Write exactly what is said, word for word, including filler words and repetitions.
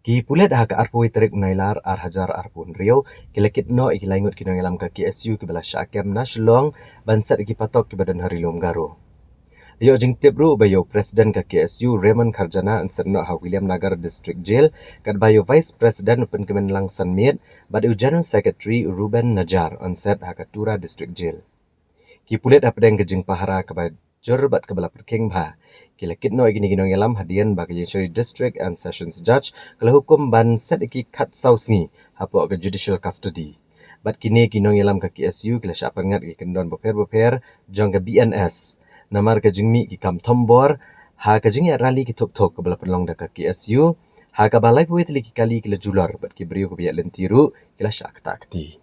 Ki pulit ha ka arphew tarik Nailar ar hajar arphew hynriew ki la kit noh ïa ki laingut ki nongïalam ka K S U kiba la shah kem na Shillong ban set ïa ki patok kiba don ha Ri Lum Garo. Da ïoh jingtip ruh ba ïa u President ka K S U Raymond Kharjana yn set noh ha Williamnagar District Jail, katba ïa u Vice President u Pynkmenlang Sanmiet bad ïa u General Secretary u Ruben Najar yn set ha ka Tura District Jail. Ki pulit hapdeng ka jingpahara kaba jur bad kaba la pyrkhing bha, ki la kit noh ïa kine ki nongïalam hadien ba ka ïingshari District and Sessions Judge ka la hukum ban set ïa ki khatsaw sngi hapoh ka judicial custody. Bad kine ki nongïalam ka K S U ki la shah pynngat ïa ki kyndon bapher bapher jong ka B N S namar ka jingmih ki kam thombor ha ka jingïaid rally ki thuk thuk kaba la pynlong da ka K S U, ha kaba laiphew tylli ki kali ki la julor bad ki briew kiba ïaid lynti ruh ki la shah ktah kti.